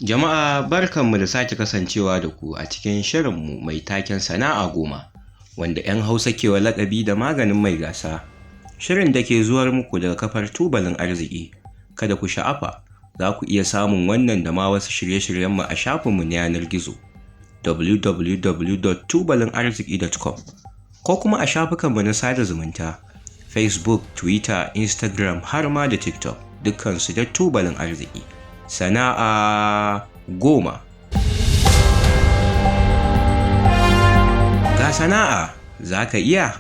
Jama'a barkanmu da sake kasancewa da ku a cikin shirinmu mai taken sana'a goma, wanda 'yan Hausa ke wa laƙabi da maganin mai gasa. Shirin da ke zuwar muku daga kafar Tubalin Arziki. Kada ku sha'afa, za ku iya samun wannan da ma wasu shirye-shiryenmu a shafinmu na yanar gizo www.tubalinarziki.com ko kuma a shafukanmu na sada zumunta Facebook, Twitter, Instagram har ma da TikTok, dukkansu da Tubalin Arziki. Sana'a goma. Ga sana'a za ka iya?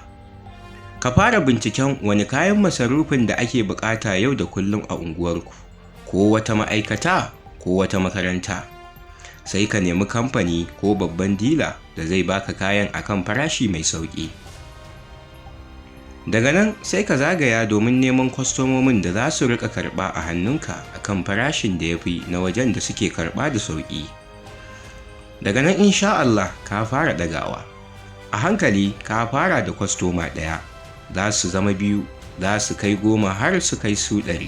Ka fara binciken wani kayan masarufin da ake bukata yau da kullum a unguwarku, ko wata ma'aikata ko wata makaranta. Sai ka nemi kamfani ko babban dila da zai baka kayan akan farashi mai sauƙi. Daga nan sai ka zagaya domin neman kwastomomin da za su riƙa karɓa a hannunka akan farashin da ya fi na wajen da suke karɓa da sauƙi. Daga nan insha Allah ka fara ɗagawa. A hankali ka fara da kwastoma ɗaya, za su zama biyu, za su kai 10 har su kai su 100.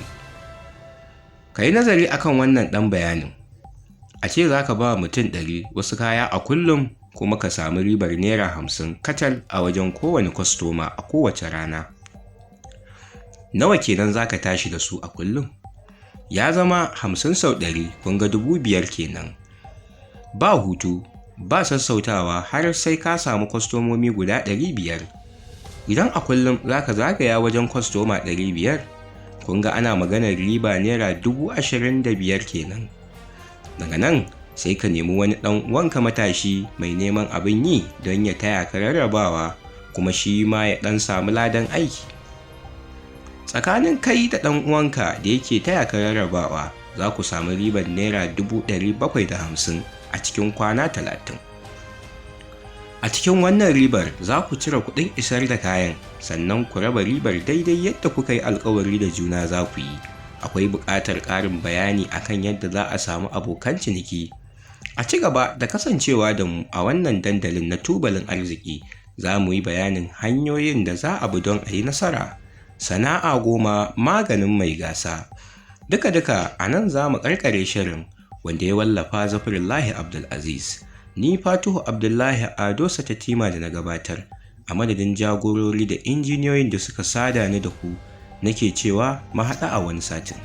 Ka yi nazari akan wannan ɗan bayanin. A ce za ka ba mutum 100 wasu kaya a kullum kuma ka samu ribar naira 50 kacal a wajen kowane kwastoma a kowace rana. Nawa kenan za ka tashi da su a kullum? Ya zama 50 sau 100, kun ga 5,000 kenan. Ba hutu, ba sassautawa har sai ka samu kwastomomi guda 500. Idan a kullum za ka zagaya wajen kwastoma 500, kun ga ana maganar riba naira 25,000 kenan. Daga nan sai ka nemi wani ɗan uwanka matashi mai neman abin yi don ya taya ka rarrabawa kuma shi ma ya ɗan samu ladan aiki. Tsakanin kai da ɗan uwanka da yake taya ka rarrabawa za ku samu ribar naira 750,000 a cikin kwana 30. A cikin wannan ribar za ku cire kuɗin isar da kayan sannan ku raba ribar daidai yadda kuka yi alkawari da juna za ku yi. Akwai buƙatar ƙarin bayani akan yadda za a samu abokan ciniki. A ci gaba da kasancewa da mu a wannan dandalin na Tubalin Arziki, za mu yi bayanin hanyoyin da za a bi don a yi nasara. Sana'a goma maganin mai gasa. Duka-duka a nan za mu ƙarƙare shirin wanda ya wallafa Zafirullahi Abdulaziz. Ni Fatuhu Abdullahi Ado Satatima da na gabatar, a madadin jagorori da injiniyoyin da suka sada ni da ku, nake cewa mu haɗu a wani satin.